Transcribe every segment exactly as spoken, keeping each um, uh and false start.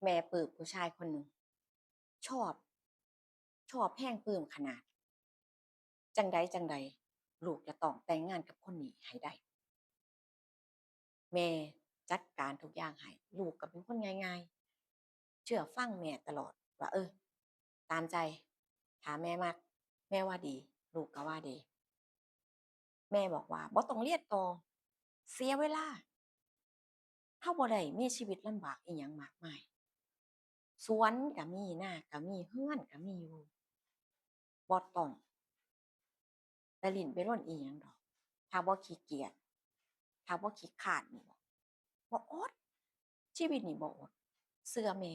แม่ปลื้มผู้ชายคนหนึ่ง ชอบ ชอบแฮง ปลื้มขนาด จั่งใดจั่งใด ลูกจะต้องแต่งงานกับคนนี้ให้ได้ แม่จัดการทุกอย่างให้ ลูกก็เป็นคนง่ายๆ เชื่อฟังแม่ตลอดว่า เออ ตามใจ ถ้าแม่มัก แม่ว่าดี ลูกก็ว่าดี แม่บอกว่า บ่ต้องเรียนต่อ เสียเวลา เฮาบ่ได้มีชีวิตลำบากอิหยังมากมาย สวนก็มี นาก็มี เฮือนก็มีอยู่ บ่ต้องไปลิ้นไปรนอิหยังดอก ถ้าบ่ขี้เกียจ ถ้าบ่ขี้คร้านนี่บ่ บ่อด ชีวิตนี่บ่อด เชื่อแม่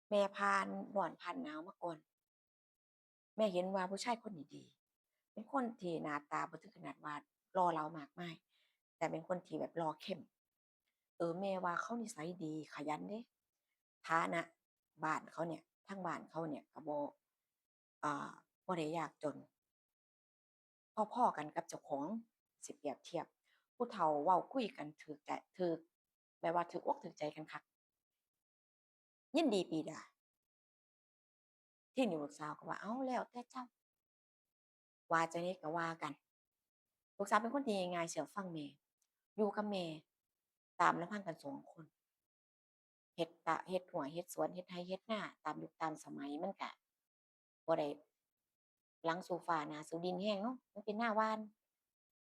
แม่ผ่านร้อนผ่านหนาวมาก่อน แม่เห็นว่าผู้ชายคนนี้ดี เป็นคนที่หน้าตาบ่ถึงขนาดว่าหล่อเหลามากมาย แต่เป็นคนที่แบบหล่อเข้ม เออ แม่ว่าเขานิสัยดี ขยันเด้ ฐานะบ้านเขาเนี่ย ทางบ้านเขาเนี่ยก็บ่ อ่า บ่ได้ยากจน พอๆกันกับเจ้าของ สิเปรียบเทียบ ผู้เฒ่าเว้าคุยกันถืกใจ ถืก แบบว่าถืกอกถืกใจกันคัก ยินดีปรีดา ทีนี้ลูกสาวก็ว่า เอ้า แล้วแต่เจ้า ว่าจั่งใดก็ว่ากัน ลูกสาวเป็นคนที่ง่ายๆ เชื่อฟังแม่ อยู่กับแม่ ตามลำพังกันสองคน เฮ็ดตะ เฮ็ดไร่เฮ็ดสวน เฮ็ดไร่เฮ็ดนา ตามยุคตามสมัย มันก็บ่ได้หลังสู่ฟ้าหน้าสู่ดินแฮงเนาะ มันเป็นนาหว่าน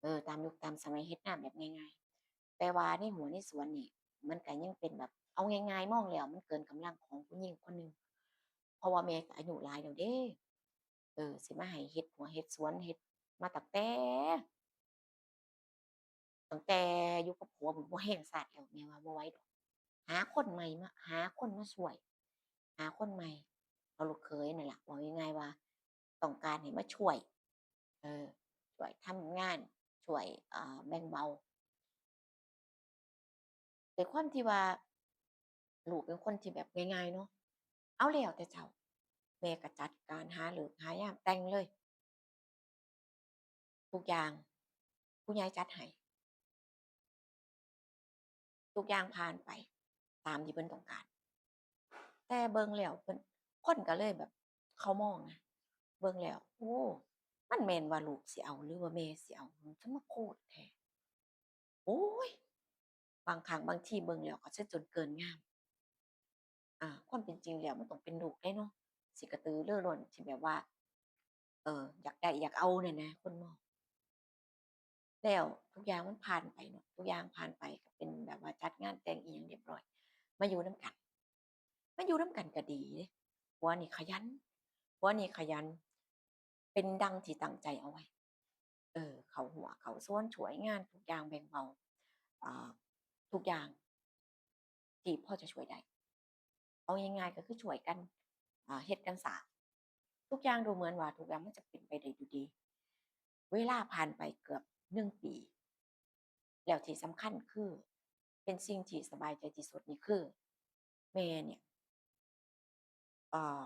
เออ ตามยุคตามสมัย เฮ็ดนาแบบง่ายๆ แต่ว่าในไร่ในสวนนี่ มันก็ยังเป็นแบบ เอาง่ายๆ มองแล้วมันเกินกำลังของผู้หญิงคนหนึ่ง เพราะว่าแม่ก็อายุหลายแล้วเด้ เออ สิมาให้เฮ็ดไร่เฮ็ดสวน เฮ็ดมาตั้งแต่ ตั้งแต่อยู่กับผัวพุ้น บ่แฮงซาดแล้ว แม่ว่าบ่ไหวดอก หาคนใหม่มา หาคนมาช่วย หาคนใหม่ เอาลูกเขยนั่นล่ะ เว้าง่ายๆว่า ต้องการให้มาช่วย เออ ช่วยทำงาน ช่วย เอ่อ แบ่งเบา ด้วยความที่ว่า ลูกเป็นคนที่แบบง่ายๆ เนาะ เอา แล้วแต่เจ้า แม่ก็จัดการหาฤกษ์หายามแต่งเลย ทุกอย่างผู้ใหญ่จัดให้ ทุกอย่างผ่านไปตามที่เพิ่นต้องการ แต่เบิ่งแล้วเพิ่น คนก็เลยแบบ เขามองนะ เบิ่งแล้ว โอ้ มันแม่นว่าลูกสิเอาหรือว่าแม่สิเอา มันคือมาโคตรแท้ โอ้ย บางครั้งบางทีเบิ่งแล้วก็ซะจนเกินงาม อ่า ความเป็นจริงแล้วมันต้องเป็นลูกเด้เนาะ สิกระตือรือร้น สิแบบว่า เออ อยากได้อยากเอานั่นนะ คนมอง แล้วทุกอย่างมันผ่านไปเนาะ ทุกอย่างผ่านไปก็เป็นแบบว่าจัดงานแต่งอิหยังเรียบร้อย มาอยู่นำกัน มาอยู่นำกันก็ดีเด้ ผัวนี่ขยัน ผัวนี่ขยัน เป็นดังที่ตั้งใจเอาไว้ เออ เข้าไร่เข้าสวน ช่วยงานทุกอย่าง แบ่งเบา อ่า ทุกอย่าง ที่พอจะช่วยได้ เอาง่ายๆ ก็คือช่วยกัน อ่า เฮ็ดกันสร้าง ทุกอย่างดูเหมือนว่าทุกอย่างมันจะเป็นไปได้ด้วยดี เวลาผ่านไปเกือบหนึ่งปี แล้วที่สำคัญคือ เป็นสิ่งที่สบายใจที่สุดนี่คือ แม่เนี่ย เอ่อ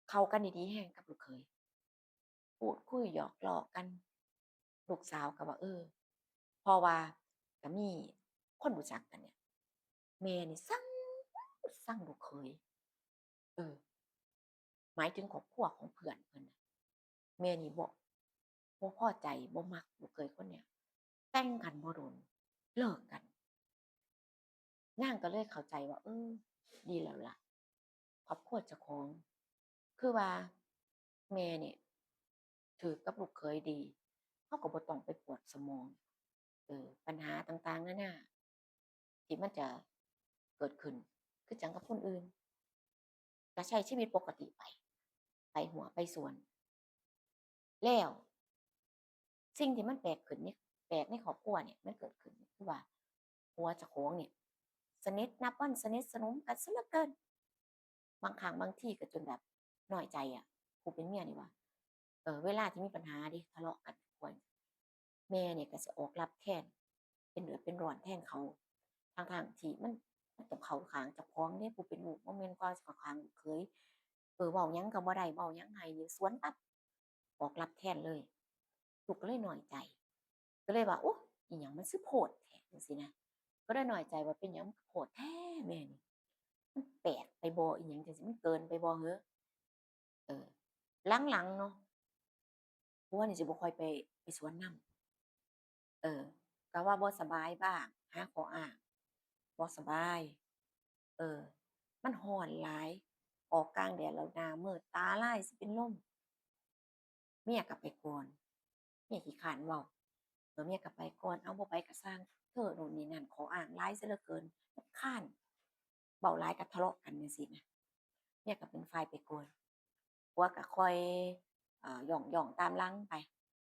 เข้ากันได้ดีแฮงกับลูกเขย พูดคุยหยอกล้อกัน ลูกสาวก็ว่า เออ เพราะว่าก็มีคนรู้จักกันเนี่ย แม่นี่ซัง ซังลูกเขย เออ หมายถึงครอบครัวของเพื่อนเพิ่นน่ะ แม่นี่บ่ บ่พอใจ บ่มักลูกเขยคนเนี้ย แต่งกันบ่โดน เลิกกัน นางก็เลยเข้าใจว่า เออ ดีแล้วล่ะ ครอบครัวเจ้าของ คือว่าแม่เนี่ยถืกกับลูกเขยดี เฮาก็บ่ต้องไปปวดสมอง เออ ปัญหาต่างๆ นานา ที่มันจะเกิดขึ้น คือจั่งกับคนอื่น ก็ใช้ชีวิตปกติไป ไปไร่ไปสวน แล้ว สิ่งที่มันแปลกขึ้นนี่ แปลกในครอบครัวเนี่ย มันเกิดขึ้นคือว่า ผัวเจ้าของเนี่ย สนิทนับวันสนิทสนมกันซะเหลือเกิน บางครั้งบางทีก็จนแบบน้อยใจอะ ผู้เป็นเมียนี่ว่า เออ เวลาที่มีปัญหาเด้ ทะเลาะกันกับผัว แม่เนี่ยก็สิออกลับแทน เป็นเดือดเป็นร้อนแทนเขา ทั้งๆ ที่มัน มันต้องเข้าข้างเจ้าของเด้ ผู้เป็นลูก บ่แม่นว่าสิเข้าข้างลูกเขย เออ เว้าหยังก็บ่ได้ เว้าหยังให้นี่สวนปั๊บ ออกลับแทนเลย ลูกก็เลยน้อยใจ ก็เลยว่า โอ๊ย อีหยังมันคือโพดแท้ จั่งซี้นะ ก็เลยน้อยใจว่าเป็นหยังมันคือโพดแท้ แม่นี่ มันแปลกไปบ่ อีหยังจั่งซี้ มันเกินไปบ่เหรอ เออ หลังๆ เนาะ ผัวนี่สิบ่ค่อยไป ไปสวนนำ เออ ก็ว่าบ่สบายบ้าง หาข้ออ้าง บ่สบาย เออ มันร้อนหลาย ออกกลางแดดแล้วหน้ามืดตาลายสิเป็นลม เมียก็ไปก่อน เมียขี้คร้านเว้า เออ เมียก็ไปก่อน เอาบ่ไปก็ซ่าง เธอโน่นนี่นั่น ข้ออ้างหลายซะเหลือเกิน รำคาญ เว้าหลายก็ทะเลาะกันจั่งซี้นะ เมียก็เป็นฝ่ายไปก่อน ผัวก็คอย เอ่อ ย่องๆ ตามหลังไป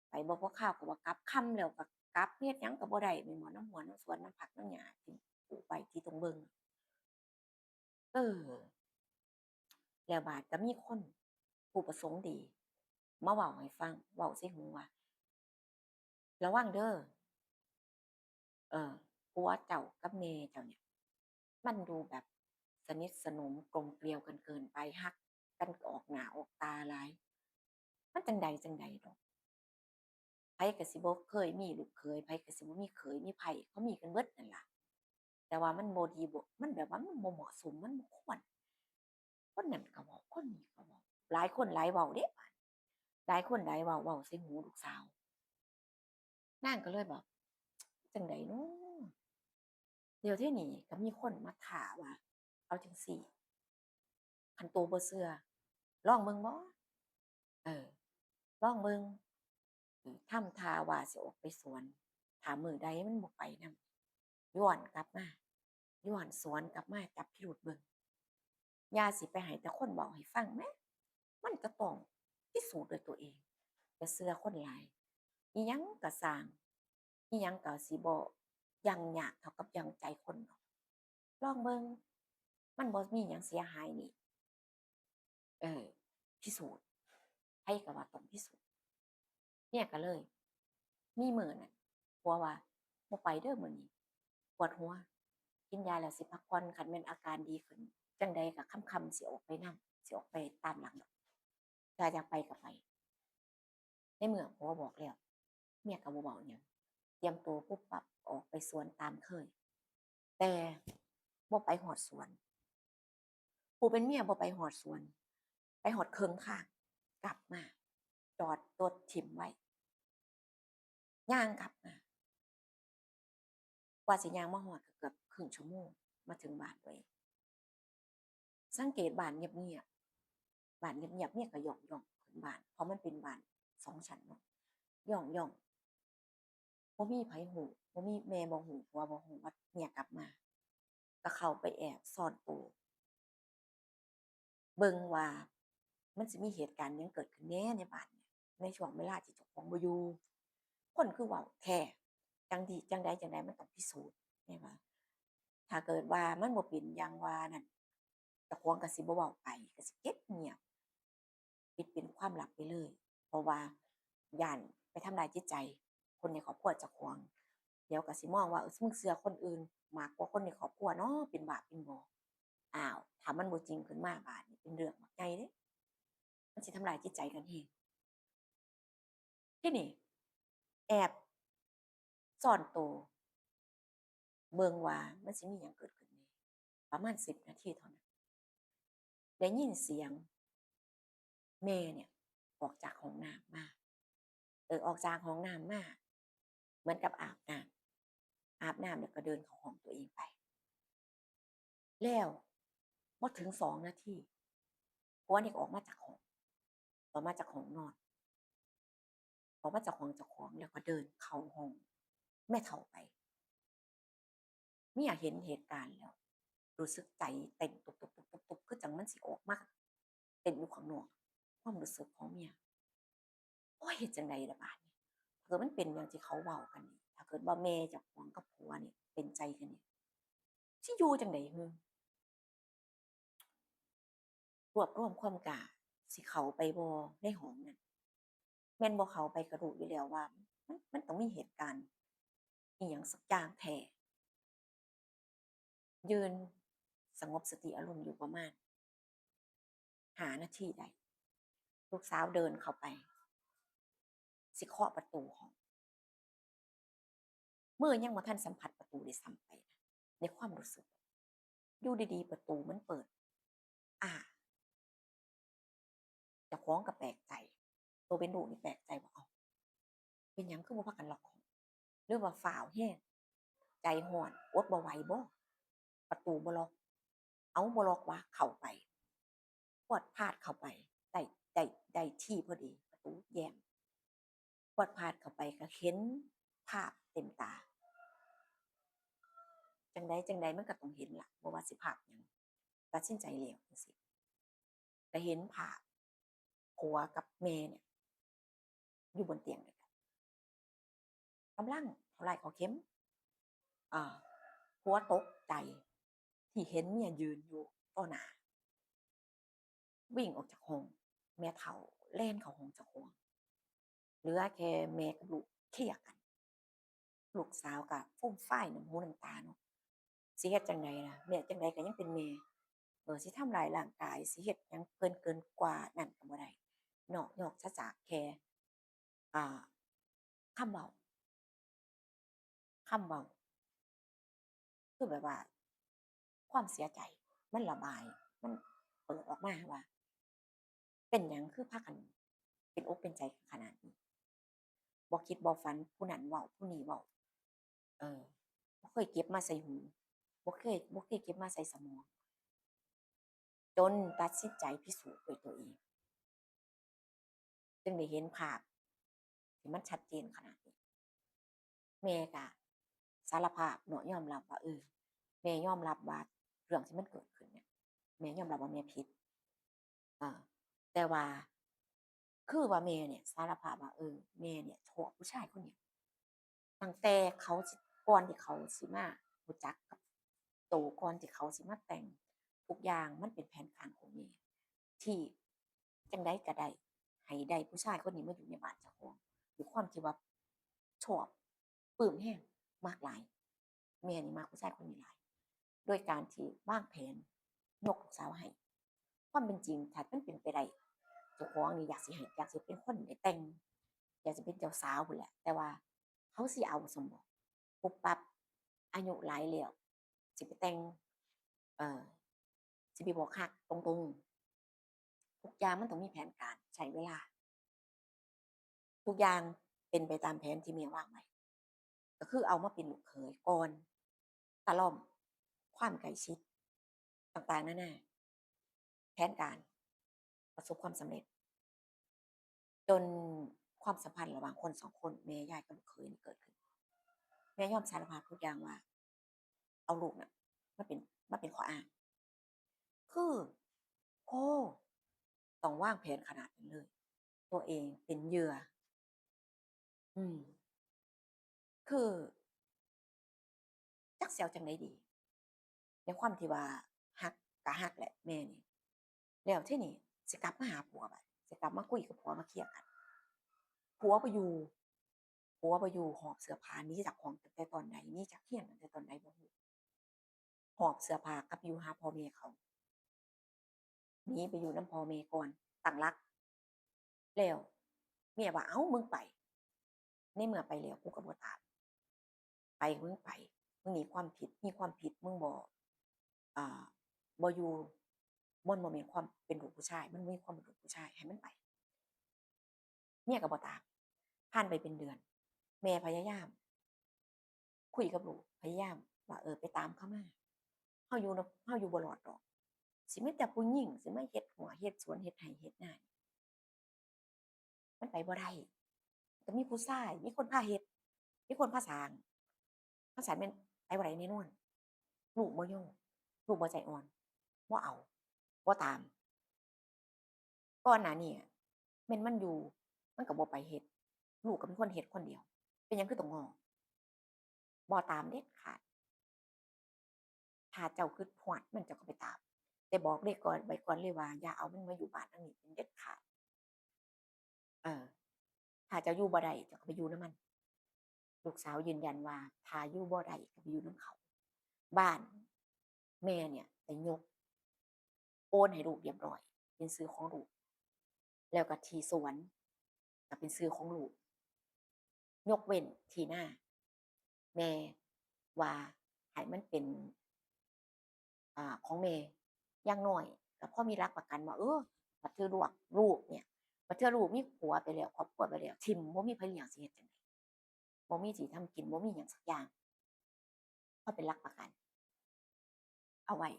ไปบ่พอคาวก็ว่ากลับ ค่ำแล้วก็กลับ เฮ็ดหยังก็บ่ได้แม่นบ่ นำหัว นำสวน นำผัก นำหญ้าที่ปลูกไว้ที่ต้องเบิ่ง เออ แล้วบาดก็มีคนผู้ประสงค์ดี มาเว้าให้ฟัง เว้าใส่หูว่า ระวังเด้อ เออ ผัวเจ้ากับแม่เจ้าเนี่ย มันดูแบบสนิทสนมกลมเกลียวกันเกินไป ฮักกันออกหน้าออกตาหลาย มันจั่งใดจั่งใดดอก ไผก็สิบ่เคยมีลูกเขย ไผก็สิบ่มีเขยมีไผ เขามีกันเบิดนั่นล่ะ แต่ว่ามันบ่ดีบ่ มันแบบว่ามันบ่เหมาะสม มันบ่ควร คนนั้นก็เว้า คนนี้ก็เว้า หลายคนหลายเว้าเด้ บาดนี้ หลายคนหลายเว้า เว้าใส่หูลูกสาว นางก็เลยแบบ จั่งใดน้อ เดี๋ยวทีนี้ก็มีคนมาท้าว่า เอาจั่งซี้ คันโตบ่เชื่อ ลองเบิ่งบ่ เออ ลองเบิ่ง เออ ทำท่าว่าสิออกไปสวน ถ้ามื้อใดมันบ่ไปนำ ย้อนกลับมา ย้อนสวนกลับมา จับพิรุธเบิ่ง อย่าสิไปให้แต่คนเว้าให้ฟังแหม มันจะต้องพิสูจน์ด้วยตัวเอง อย่าเชื่อคนหลาย อีหยังก็ซ่าง อีหยังก็สิบ่ยั่งยากเท่ากับยั่งใจคนดอก ลองเบิ่ง มันบ่มีหยังเสียหายนี่ เออ พิสูจน์ ไผก็ว่าต้องพิสูจน์ เมียก็เลย มีมื้อนั้น ผัวว่า บ่ไปเด้อมื้อนี้ ปวดหัว กินยาแล้วสิพักผ่อน คันแม่นอาการดีขึ้น จั่งใดก็ค่ำๆ สิออกไปนำ สิออกไปตามหลังดอก ถ้าอยากไปก็ไป ในเมื่อผัวบอกแล้ว เมียก็บ่เว้าหยัง เตรียมตัวปุ๊บปั๊บ ออกไปสวนตามเคย แต่บ่ไปฮอดสวน ผู้เป็นเมียบ่ไปฮอดสวน ไปฮอดเคิ่งทาง กลับมา จอดรถถิ่มไว้ ย่างกลับมา กว่าสิย่างมาฮอดก็เกือบครึ่งชั่วโมง มาถึงบ้านตัวเอง สังเกตบ้านเงียบๆ บ้านเงียบๆ เมียก็ย่องๆ ขึ้นบ้าน เพราะมันเป็นบ้านสองชั้นเนาะ ย่องๆ บ่มีไผฮู้ บ่มี แม่บ่ฮู้ ผัวบ่ฮู้ว่าเมียกลับมา ก็เข้าไปแอบซ่อนตัว เบิ่งว่ามันสิมีเหตุการณ์หยังเกิดขึ้นแหน่ในบ้านเนี่ย ในช่วงเวลาที่เจ้าของบ่อยู่ คนคือเว้าแท้ จั่งดี จั่งใดจั่งใดมันต้องพิสูจน์ แม่นบ่ ถ้าเกิดว่ามันบ่เป็นอย่างว่านั่น เจ้าของก็สิบ่เว้าไป ก็สิเก็บเงียบ ปิดเป็นความลับไปเลย เพราะว่าย้านไปทำลายจิตใจคนในครอบครัวเจ้าของ เดี๋ยวก็สิมองว่า เออ มึงเชื่อคนอื่นมากกว่าคนในครอบครัวเนาะ เป็นบ้าเป็นบอ อ้าว ถ้ามันบ่จริงขึ้นมาบาดนี้เป็นเรื่องบักใหญ่เด้ มันสิทำลายจิตใจกันแฮง ทีนี้แอบซ่อนตัว เบิ่งว่ามันสิมีหยังเกิดขึ้นแหน่ ประมาณสิบนาทีเท่านั้น ได้ยินเสียงแม่เนี่ยออกจากห้องน้ำมา เออ ออกจากห้องน้ำมา เหมือนกับอาบน้ำ อาบน้ำแล้วก็เดินเข้าห้องตัวเองไป แล้วบ่ถึงสองนาที ผัวนี่ก็ออกมาจากห้อง ออกมาจากห้องนอน ออกมาจากห้องเจ้าของแล้วก็เดินเข้าห้องแม่เฒ่าไป เมียเห็นเหตุการณ์แล้ว รู้สึกใจเต้นตุบๆๆๆ คือจั่งมันสิออกมาเต้นอยู่ข้างนอก ความรู้สึกของเมีย โอ้ย เฮ็ดจั่งใดล่ะบาดนี้ ถ้าเกิดมันเป็นอย่างที่เขาเว้ากันนี่ ถ้าเกิดว่าแม่เจ้าของกับผัวนี่เป็นใจกันนี่ สิอยู่จั่งใดหือ รวบรวมความกล้า สิเข้าไปบ่ในห้องนั้น แม่นบ่เข้าไปก็รู้อยู่แล้วว่า มัน มันต้องมีเหตุการณ์อิหยังสักอย่างแท้ ยืนสงบสติอารมณ์อยู่ประมาณห้านาทีได้ ลูกสาวเดินเข้าไป สิเคาะประตูห้อง มือยังบ่ทันสัมผัสประตูด้วยซ้ำไปนะ ในความรู้สึก อยู่ดีๆ ประตูมันเปิด อ่า เจ้าของก็แปลกใจ ตัวเป็นลูกนี่แปลกใจว่า เอ้า เป็นหยังคือบ่พากันล็อกห้อง หรือว่าฟ้าวแฮง ใจฮ้อน อดบ่ไหวบ่ ประตูบ่ล็อก เอ้า บ่ล็อกวะ เข้าไป พรวดพลาดเข้าไป ได้ ได้ ได้ที่พอดี ประตูแย้ม พรวดพลาดเข้าไปก็เห็นภาพเต็มตา จั่งใดจั่งใดมันก็ต้องเห็นล่ะ บ่ว่าสิภาพหยัง ตัดสินใจแล้วจั่งซี้ ก็เห็นภาพผัวกับแม่เนี่ย อยู่บนเตียงเดียวกัน กำลังเท่าไรเขาเข็ม อ่า ผัวตกใจที่เห็นเมียยืนอยู่ต่อหน้า วิ่งออกจากห้อง แม่เฒ่าแล่นเข้าห้องเจ้าของ เหลือแค่แม่กับลูกเคลียร์กัน ลูกสาวก็ฟูมฟายน้ำหูน้ำตาเนาะ สิเฮ็ดจั่งใดล่ะ แม่จั่งใดก็ยังเป็นแม่ เออ สิทำร้ายร่างกาย สิเฮ็ดหยังเพิ่นเกินกว่านั้นก็บ่ได้เนาะ นอกเสียจากแค่ อ่า คำเว้า คำเว้า คือแบบว่า ความเสียใจมันระบาย มันเปิดออกมาว่า เป็นหยังคือพากันเป็นอกเป็นใจขนาดนี้ บ่คิดบ่ฝัน ผู้นั้นเว้า ผู้นี้เว้า เออ บ่เคยเก็บมาใส่หู บ่เคย บ่เคยเก็บมาใส่สมอง จนตัดสินใจพิสูจน์ด้วยตัวเอง จึงได้เห็นภาพที่มันชัดเจนขนาดนี้ แม่ก็สารภาพเนาะ ยอมรับว่า เออ แม่ยอมรับว่าเรื่องที่มันเกิดขึ้นเนี่ย แม่ยอมรับว่าแม่ผิด อ่า แต่ว่า คือว่าแม่เนี่ยสารภาพว่า เออ แม่เนี่ยชอบผู้ชายคนเนี้ย ตั้งแต่เขาสิ ก่อนที่เขาสิมารู้จักกับโต ก่อนที่เขาสิมาแต่ง ทุกอย่างมันเป็นแผนการของแม่ ที่จั่งใดก็ได้ ให้ได้ผู้ชายคนนี้มาอยู่ในบ้านเจ้าของ ด้วยความที่ว่าชอบปลื้มแฮง มักหลาย แม่นี่มักผู้ชายคนนี้หลาย โดยการที่วางแผนยกลูกสาวให้ ความเป็นจริงถ้ามันเป็นไปได้ เจ้าของนี่อยากสิให้ อยากสิเป็นคนได้แต่ง อยากสิเป็นเจ้าสาวพู้นแหละ แต่ว่าเขาสิเอาซั่นบ่ ปุบปับ อายุหลายแล้ว สิไปแต่ง เอ่อ สิไปบอกฮักตรงๆ ทุกอย่างมันต้องมีแผนการ ใช้เวลา ทุกอย่างเป็นไปตามแผนที่แม่วางไว้ ก็คือเอามาเป็นลูกเขยก่อน ตะล่อม ความใกล้ชิด ต่างๆ นานา แผนการประสบความสำเร็จ จนความสัมพันธ์ระหว่างคนสองคน แม่ยายกับลูกเขยนี่เกิดขึ้น แม่ยอมสารภาพทุกอย่างว่า เอาลูกน่ะ มาเป็น มาเป็นข้ออ้าง คือ โอ้ ต้องวางแผนขนาดนั้นเลย ตัวเองเป็นเหยื่อ อืม คือ จักสิเอาจั่งใดดี ในความที่ว่าฮักก็ฮักแหละแม่นี่ แล้วทีนี้สิกลับมาหาผัวบัด สิกลับมาคุยกับผัว มาเคลียร์กัน ผัวบ่อยู่ ผัวบ่อยู่ หอบเสื้อผ้าหนีจากห้องตั้งแต่ตอนใด หนีจากเฮือนตั้งแต่ตอนใดบ่ฮู้ หอบเสื้อผ้ากลับอยู่หาพ่อแม่เขา หนีไปอยู่นำพ่อแม่ก่อน ตั้งหลัก แล้วเมียว่า เอ้า มึงไป ในเมื่อไปแล้วกูก็บ่ตาม ไปมึงไป มึงมีความผิด มีความผิด มึงบ่ อ่า บ่อยู่ มันบ่แม่นความเป็นลูกผู้ชาย มันมีความเป็นลูกผู้ชาย ให้มันไป เมียก็บ่ตาม ผ่านไปเป็นเดือน แม่พยายาม คุยกับลูก พยายามว่า เออ ไปตามเขามา เฮาอยู่นำ เฮาอยู่บ่รอดดอก สิมีแต่ผู้หญิง สิมาเฮ็ดหัว เฮ็ดสวน เฮ็ดไร่ เฮ็ดนา มันไปบ่ได้ ก็มีผู้ชาย มีคนพาเฮ็ด มีคนพาสร้าง มันซั้นแม่นไปบ่ได้แน่นอน ลูกบ่ยอม ลูกบ่ใจอ่อน บ่เอา บ่ตาม ก่อนหน้านี้แม่นมันอยู่ มันก็บ่ไปเฮ็ด ลูกก็เป็นคนเฮ็ดคนเดียว เป็นหยังคือต้องง้อ บ่ตามเด็ดขาด ถ้าเจ้าคิดฮอดมันเจ้าก็ไปตาม แต่บอกเลยก่อน ไว้ก่อนเลยว่า อย่าเอามันมาอยู่บ้านหลังนี้เป็นเด็ดขาด เออ ถ้าเจ้าอยู่บ่ได้ เจ้าก็ไปอยู่นำมัน ลูกสาวยืนยันว่า ถ้าอยู่บ่ได้ก็ไปอยู่นำเขา บ้านแม่เนี่ยได้ยก โอนให้ลูกเรียบร้อย เป็นชื่อของลูก แล้วก็ที่สวนก็เป็นชื่อของลูก ยกเว้นที่นา แม่ว่าให้มันเป็น อ่า ของแม่ อย่างน้อยก็พอมีหลักประกันว่า เออ บัดเทื่อลูก ลูกเนี่ย บัดเทื่อลูกมีผัวไปแล้ว ครอบครัวไปแล้ว ถิ่ม บ่มีไผเลี้ยง สิเฮ็ดจั่งใด บ่มีที่ทำกิน บ่มีหยังสักอย่าง พอเป็นหลักประกัน เอาไว้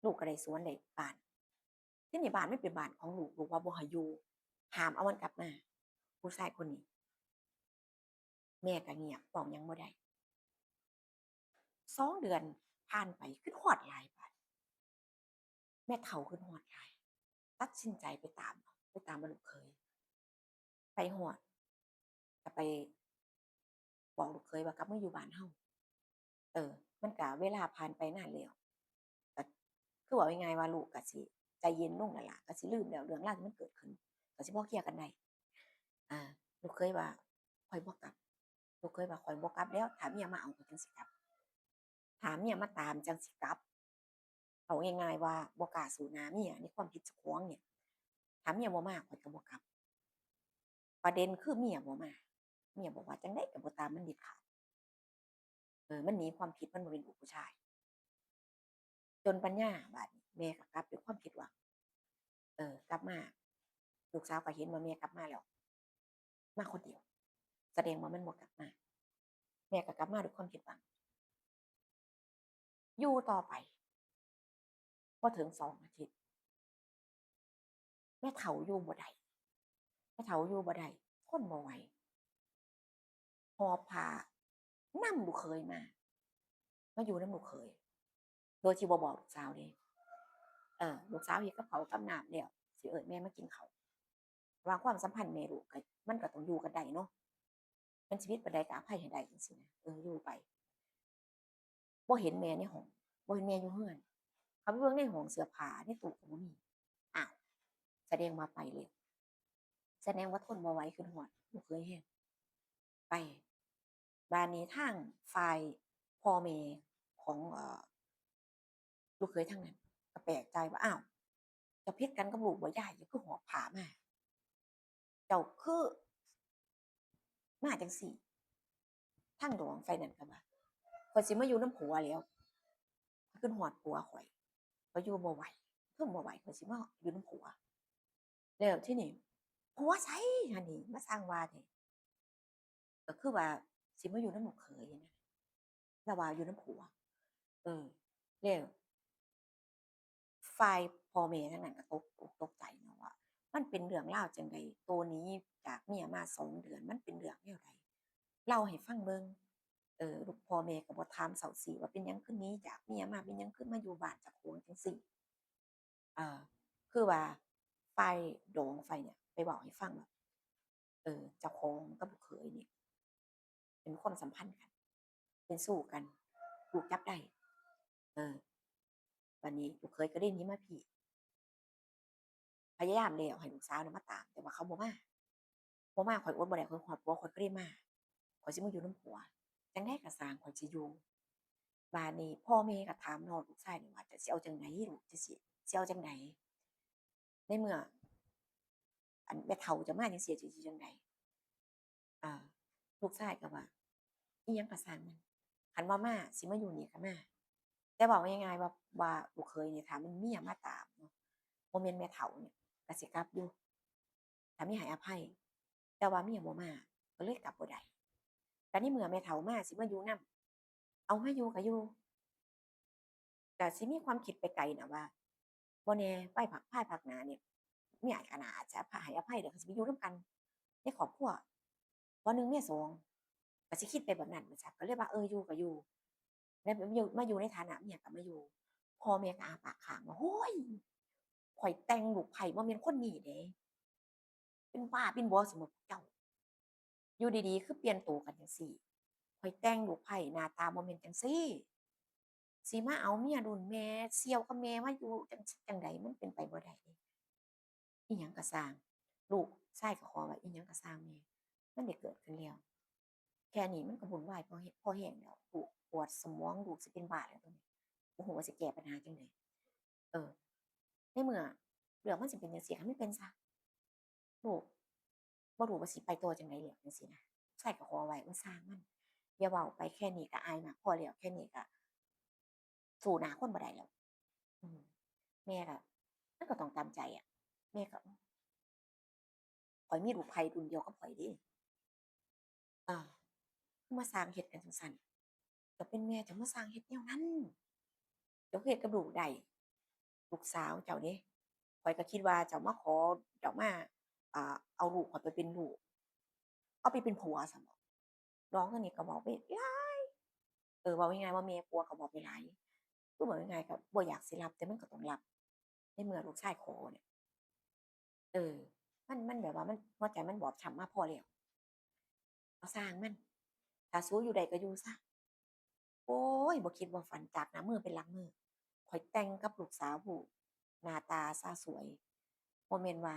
ลูกก็ได้สวนได้บ้าน ทีนี้บ้านมันเป็นบ้านของลูก ลูกว่าบ่ให้อยู่ ห้ามเอามันกลับมา ผู้ชายคนนี้ แม่ก็เงียบ เว้าหยังบ่ได้ สองเดือนผ่านไป คิดฮอดหลายบาด แม่เฒ่าคิดฮอดหลาย ตัดสินใจไปตาม ไปตามเอาลูกเขย ไปฮอด ก็ไปบอกลูกเขยว่ากลับมาอยู่บ้านเฮา เออ มันก็เวลาผ่านไปนานแล้ว ก็คือเว้าง่ายๆว่าลูกก็สิใจเย็นลงแล้วล่ะ ก็สิลืมแล้วเรื่องราวที่มันเกิดขึ้น ก็สิพอเคลียร์กันได้ อ่า ลูกเขยว่า ข้อยบ่กลับ ลูกเขยว่า ข้อยบ่กลับแล้ว ถ้าเมียมาเอาข้อยจั่งสิกลับ ถ้าเมียมาตามจั่งสิกลับ เอาง่ายๆว่าบ่กล้าสู้หน้าเมียในความผิดเจ้าของเนี่ย ถ้าเมียบ่มาข้อยก็บ่กลับ ประเด็นคือเมียบ่มา เมียบอกว่าจั่งใดก็บ่ตามมันเด็ดขาด เออ มันหนีความผิด มันบ่เป็นลูกผู้ชาย จนปัญญา บาดนี้แม่ก็กลับด้วยความผิดหวัง เออ กลับมา ลูกสาวก็เห็นว่าแม่กลับมาแล้ว มาคนเดียว แสดงว่ามันบ่กลับมา แม่ก็กลับมาด้วยความผิดหวัง อยู่ต่อไป บ่ถึงสองอาทิตย์ แม่เฒ่าอยู่บ่ได้ แม่เฒ่าอยู่บ่ได้ ทนบ่ไหว หอบผ้านำลูกเขยมา มาอยู่นำลูกเขย โดยที่บ่บอกลูกสาวเด้ เออ ลูกสาวเฮ็ดกับข้าวกับน้ำแล้ว สิเอิ้นแม่มากินข้าว ว่าความสัมพันธ์แม่ลูกก็ มันก็ต้องอยู่กันได้เนาะ มันสิผิดปานใดก็อภัยให้ได้จั่งซี้นะ เออ อยู่ไป บ่เห็นแม่ในห้อง บ่เห็นแม่อยู่เฮือน เข้าไปเบิ่งในห้องเสื้อผ้า ในตู้ก็บ่มี อ้าว แสดงว่าไปแล้ว แสดงว่าทนบ่ไหว คิดฮอดลูกเขยแฮง ไป บาดนี้ทางฝ่ายพ่อแม่ของ เอ่อ ลูกเขยทางนั้นก็แปลกใจว่า อ้าว เจ้าผิดกันกับลูกบ่ยาย เจ้าคือหอบผ้ามา เจ้าคือมาจั่งซี้ ทางดองฝ่ายนั้นก็ว่า ข้อยสิมาอยู่นำผัวแล้ว ข้อยคิดฮอดผัวข้อย ข้อยอยู่บ่ไหว ทนบ่ไหว ข้อยสิมาอยู่นำผัว แล้วทีนี้ ผัวไสหั่นนี่ มาสั่งว่าแท้ ก็คือว่าสิมาอยู่นำลูกเขยนะ แล้วว่าอยู่นำผัว เออ แล้ว ฝ่ายพ่อแม่ทางนั้นก็ตกอกตกใจเนาะว่า มันเป็นเรื่องราวจั่งใด โตหนีจากเมียมาสองเดือน มันเป็นเรื่องแนวใด เล่าให้ฟังเบิ่ง เออ ลูกพ่อแม่ก็บ่ถามเซ้าซี้ว่าเป็นหยังคือหนีจากเมียมา เป็นหยังคือมาอยู่บ้านเจ้าของจั่งซี้ เอ่อ คือว่าฝ่ายดองฝ่ายเนี่ยไปเว้าให้ฟังว่า เออ เจ้าของกับลูกเขยนี่ เป็นความสัมพันธ์กัน เป็นชู้กัน ถูกจับได้ เออ บัดนี้ลูกเขยก็เลยหนีมาพี้ พยายามแล้วให้ลูกสาวน่ะมาตาม แต่ว่าเขาบ่มา บ่มา ข้อยอดบ่ได้ ข้อยฮอดผัว ข้อยก็เลยมา ข้อยสิมาอยู่นำผัว จั่งใดก็ซ่าง ข้อยสิอยู่ บาดนี้พ่อแม่ก็ถามเนาะ ลูกชายนี่ว่า จะสิเอาจั่งใดลูก จะสิ สิเอาจั่งใด ในเมื่อ อันแม่เฒ่าจะมาจั่งซี้ จะสิจั่งใด อ่า ลูกชายก็ว่า อีหยังก็ซ่างมัน คันว่ามา สิมาอยู่นี่ก็มา แต่เว้าง่ายๆว่า ว่าลูกเขยนี่ ถ้ามันเมียมาตามเนาะ บ่แม่นแม่เฒ่าเนี่ย ก็สิกลับอยู่ ถ้ามีให้อภัย แต่ว่าเมียบ่มา ก็เลยกลับบ่ได้ ก็ในเมื่อแม่เฒ่ามา สิมาอยู่นำ เอามาอยู่ก็อยู่ ก็สิมีความคิดไปไกลนะว่า บ่แน่ ภายภาค ภายภาคหน้าเนี่ย เมียก็น่าอาจจะให้อภัย แล้วก็สิไปอยู่นำกัน ในครอบครัว ผัวหนึ่งเมียสอง ก็สิคิดไปแบบนั้นแม่นซะ ก็เลยว่า เออ อยู่ก็อยู่ แล้วมาอยู่ มาอยู่ในฐานะเมียก็มาอยู่ พ่อแม่ก็อ้าปากค้างว่า โอ้ย ข้อยแต่งลูกไผบ่แม่นคนนี้เด้ เป็นบ้าเป็นบอสำหรับเจ้า อยู่ดีๆ คือเปลี่ยนโตกันจั่งซี้ ข้อยแต่งลูกไผหน้าตาบ่แม่นจั่งซี้ สิมาเอาเมียรุ่นแม่ เสี่ยวกับแม่มาอยู่จั่งซี้จั่งใด มันเป็นไปบ่ได้เด้ อีหยังก็ซ่าง ลูกชายก็ขอว่า อีหยังก็ซ่างแม่ มันได้เกิดขึ้นแล้ว แค่นี้มันก็วุ่นวายพอแฮ- พอแฮงแล้ว ลูกปวดสมอง ลูกสิเป็นบ้าแล้วตอนนี้ บ่ฮู้ว่าสิแก้ปัญหาจั่งใด เออ ในเมื่อเรื่องมันสิเป็นจั่งซี้ ให้มันเป็นซะ ลูกบ่รู้ว่าสิไปต่อจั่งใดแล้วจั่งซี้นะ ชายก็ขอไว้ว่าซ่างมัน อย่าเว้าไป แค่นี้ก็อายมากพอแล้ว แค่นี้ก็ สู้หน้าคนบ่ได้แล้ว อืม แม่ก็ มันก็ต้องตามใจอะ แม่ก็ ข้อยมีลูกไผ่รุ่นเดียวกับข้อยเด้ อ่า คือมาสร้างเฮ็ดกันจั่งซั้น ก็เป็นแม่เจ้ามาสร้างเฮ็ดแนวนั้น เจ้าคือเฮ็ดกับลูกได้ ลูกสาวเจ้าเด้ ข้อยก็คิดว่าเจ้ามาขอ เจ้ามา อ่า เอาลูกข้อยไปเป็นลูก เอาไปเป็นผัวซั้นบ่ น้องคนนี้ก็เว้าไปหลาย เออ เว้าง่ายๆว่าแม่ผัวก็เว้าไปหลาย คือเว้าง่ายๆก็บ่อยากสิรับ แต่มันก็ต้องรับ ในเมื่อลูกชายขอเนี่ย เออ มัน มันแบบว่ามัน หัวใจมันบอบช้ำมาพอแล้ว เอาซ่างมัน ถ้าสูอยู่ได้ก็อยู่ซะ โอ้ย บ่คิดบ่ฝัน จากหน้ามือเป็นหลังมือ ข้อยแต่งกับลูกสาวผู้หน้าตาสาวสวย บ่แม่นว่า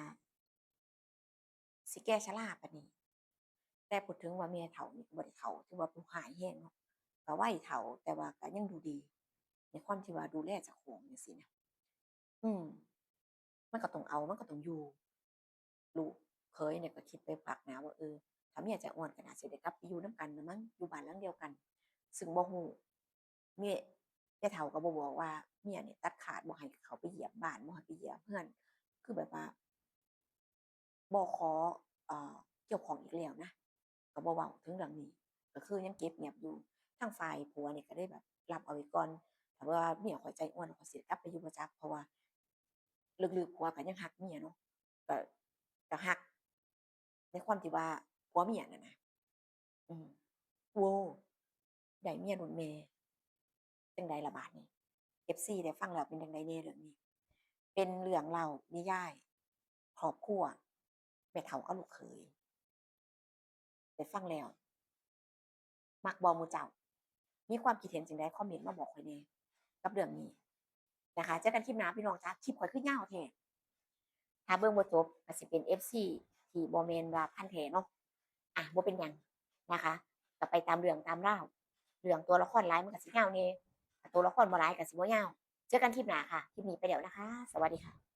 สิแก่ชราปานนี้ แต่พูดถึงว่าแม่เฒ่านี่ก็บ่ได้เฒ่า ถือว่าผู้หายแฮงเนาะ ก็วัยเฒ่า แต่ว่าก็ยังดูดี ในความที่ว่าดูแลเจ้าของจั่งซี้นะ อืม มันก็ต้องเอา มันก็ต้องอยู่ ลูกเขยเนี่ยก็คิดไปพักหน้าว่า เออ ถ้าเมียใจอ่อนก็น่าสิได้กลับไปอยู่นำกันละมั้ง อยู่บ้านหลังเดียวกัน ซึ่งบ่ฮู้ เมีย แม่เฒ่าก็บ่บอกว่าเมียเนี่ยตัดขาด บ่ให้เข้าไปเยี่ยมบ้าน บ่ให้ไปเยี่ยมเฮือน คือแบบว่า บ่ขอ เอ่อ เกี่ยวข้องอีกแล้วนะ ก็บ่เว้าถึงเรื่องนี้ ก็คือยังเก็บเงียบอยู่ ทางฝ่ายผัวนี่ก็ได้แบบรับเอาไว้ก่อน ถ้าว่าเมียข้อยใจอ่อน ข้อยสิกลับไปอยู่บ่จัก เพราะว่าลึกๆผัวก็ยังฮักเมียเนาะ ก็ ก็ฮัก ในความที่ว่าผัวเมียนั่นนะ อืม โอ้ ได้เมียรุ่นแม่ จั่งใดล่ะบาดนี้ เอฟซี ได้ฟังแล้วเป็นจั่งใดแหน่เรื่องนี้ เป็นเรื่องเล่านิยาย ครอบครัว แม่เฒ่ากับลูกเขย ได้ฟังแล้ว มักบ่หมู่เจ้า มีความคิดเห็นจั่งใด คอมเมนต์มาบอกข้อยแหน่ กับเรื่องนี้นะคะ เจอกันคลิปหน้าพี่น้องจ้า คลิปข้อยคือยาวแท้ ถ้าเบิ่งบ่จบก็สิเป็น เอฟซี ที่บ่แม่นว่าพันธุ์แท้เนาะ อ่ะ บ่เป็นหยังนะคะ ก็ไปตามเรื่องตามราว เรื่องตัวละครหลายมันก็สิยาวแหน่ ถ้าตัวละครบ่หลายก็สิบ่ยาว เจอกันคลิปหน้าค่ะ คลิปนี้ไปแล้วนะคะ สวัสดีค่ะ